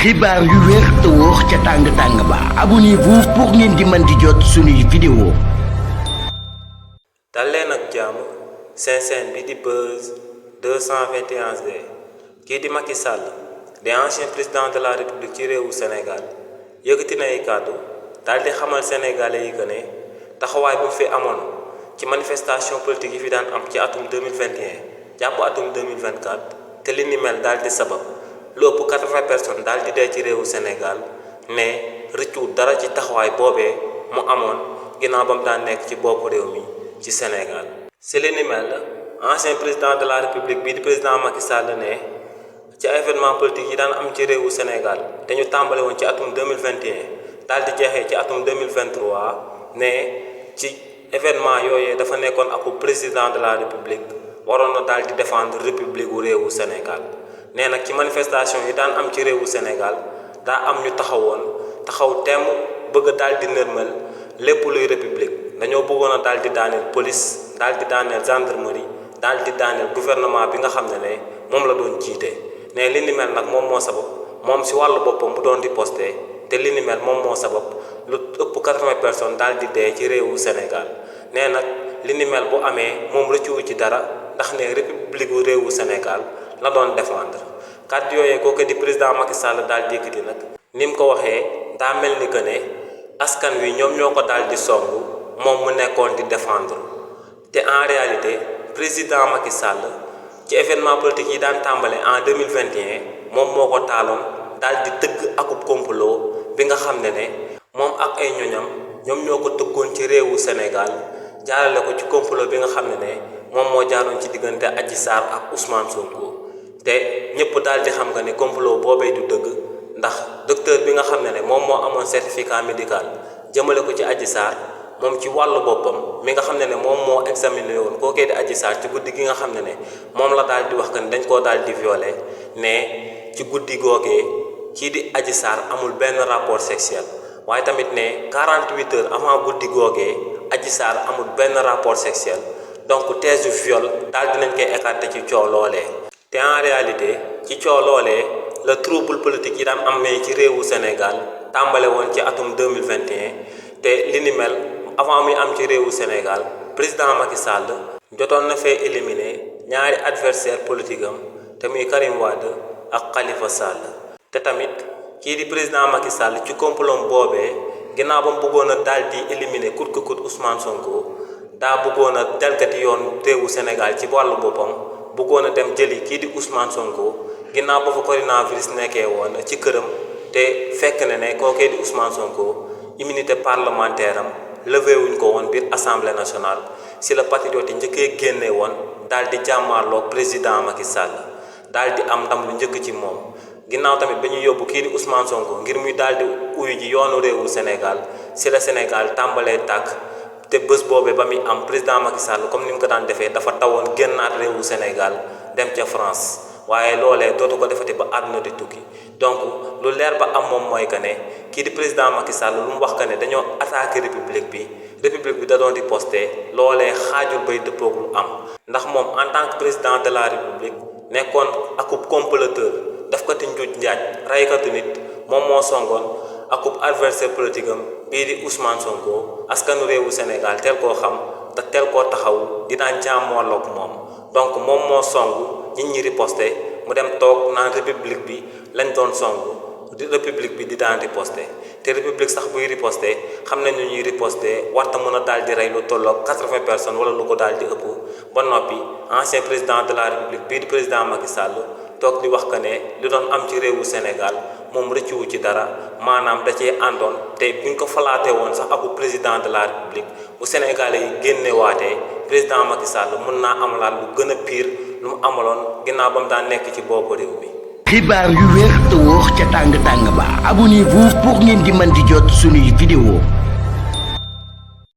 xibaar yu wér te wóor ca tàng ba abonnez-vous pour ngeen di mën di jot suñuy vidéo. dal leen ak jàmm seen bi di Buzz 221D kii di Macky Sall di ancien président de la république ci réewu Sénégal yëkkati na ay kàddu daal di xamal sénégalais yi que ne taxawaay bu fi amoon ci manifestation politique yi fi daan am ci atum 2021 jàpp atum 2024 te li ni mel daal di sabab lu ëpp 80 personnes daal di dee ci réewu Sénégal ne rëccu dara ci taxawaay boobee mu amoon ginnaaw ba mu daan nekk ci bopp réew mi ci Sénégal. si li ni mel ancien président de la république bii di président Macky Sall ne ci événement politique yi daan am ci réewu Sénégal te ñu tàmbale woon ci atum 2021 daal di jeexee ci atum 2023 ne ci événement yooyee dafa nekkoon ak président de la république waroon na daal di défendre république wu réewu Sénégal. nee nag ci manifestation yi daan am ci réewu Sénégal daa am ñu taxaw temm bëgg a daal di nërmal lépp luy république dañoo bëggoon a daal di daaneel police daal di daaneel gendarmerie daal di daaneel gouvernement bi nga xam ne moom la doon jiite. ne li ni mel nag moom moo sabab moom si wàllu boppam mu doon di posté te li ni mel moom moo sabab lu ëpp 80 personnes daal di dee ci réewu Sénégal. nee nag li ni mel bu amee moom rëccuwu ci dara ndax ne république wu réewu Sénégal la doon défendre. kàddu yooyee kooku di président Macky Sall daal di yëkkati nag ni mu ko waxee daa mel ni que ne askan wi ñoom ñoo ko daal di songu moom mu nekkoon di défendre te en réalité président Macky Sall ci événement politique yi daan tàmbale en 2021 moom moo ko taaloon daal di tëgg akub complot bi nga xam ne moom ak ay ñoñam ñoom ñoo ko tëggoon ci réewu Sénégal jaarale ko ci complot bi nga xam ne moom moo jaaroon ci diggante Adji Sarr ak Ousmane Sonko. te ñëpp daal di xam nga ne complot boobee du dëgg ndax docteur bi nga xam ne moom moo amoon certificat médical jëmale ko ci Adji Sarr moom ci wàllu boppam mi nga xam ne moom moo examiné woon kookee di Adji Sarr ci guddi gi nga xam ne moom la daal di wax que ne dañ koo daal di violé ne ci guddi googee kii di Adji Sarr amul benn rapport sexuel waaye tamit ne 48 heures avant guddi googee Adji Sarr amul benn rapport sexuel donc thèse du viol daal dinañ koy écarté ci coow loolee. te en réalité ci coow loolee la trouble politique yi daan amee ci réewu Sénégal tàmbale woon ci atum 2021 te li ni mel avant muy am ci réewu Sénégal président Macky Sall jotoon na fee éliminer ñaari adversaire politique am te muy Karim Wade ak Khalifa Sall. te tamit kii di président Macky Sall ci complot boobee ginnaaw ba mu bëggoon a daal di éliminer coûte que coûte Ousmane Sonko daa bëggoon a jalgati yoon réewu Sénégal ci wàllu boppam. bëggoon a dem jëli kii di Ousmane Sonko ginnaaw ba fa coronavirus nekkee woon ci këram te fekk ne kookee di Ousmane Sonko immunité parlementaire am levé wuñ ko woon biir assemblée nationale si la patriote yi njëkkee génne woon daal di jàmmaarloog président Macky Sall daal di am ndam lu njëkk ci moom. ginnaaw tamit ba ñuy yóbbu kii di Ousmane Sonko ngir muy daal di uyu ji yoonu réewu Sénégal si la Sénégal tàmbalee tàkk. te bés boobee ba muy am président Macky Sall comme ni mu ko daan defee dafa tawoon génnaat réewu Sénégal dem ca France waaye loolee dootu ko defati ba àdduna di tukki donc lu leer ba am moom mooy que ne kii di président Macky Sall lu mu wax que ne dañoo attaqué république bi da doon di posté loolee xaajul bay dëppoog lu am. ndax moom en tant que président de la république nekkoon akub comploteur daf ko ti njuuj njaaj raykatu nit moom moo songoon akub adversaire politique am bii di Ousmane Sonko askanu réewu Sénégal teel koo xam te teel koo taxaw dinaa jàmmooloog moom donc moom moo songu nit ñi riposté mu dem toog naan république bi lañ doon songu république bi di daan riposté te république sax buy riposté xam nañ ñu ñuy riposté warta mën a daal di rey lu tolloog 80 personnes wala lu ko daal di ëpp ba noppi ancien président de la république bii di président Macky Sall toog di wax que ne li doon am ci réewu Sénégal moom rëccuwu ci dara maanaam da cee àndoon te buñ ko falaatee woon sax aku président de la république bu Sénégalais yi génnewaatee président Macky Sall mën naa amalaat lu gën a pire lu mu amaloon ginnaaw ba mu daan nekk ci boppu réew mi. xibaar yu wér te wóor ca tàng ba abonnez-vous pour ngeen di mën di jot suñuy vidéo.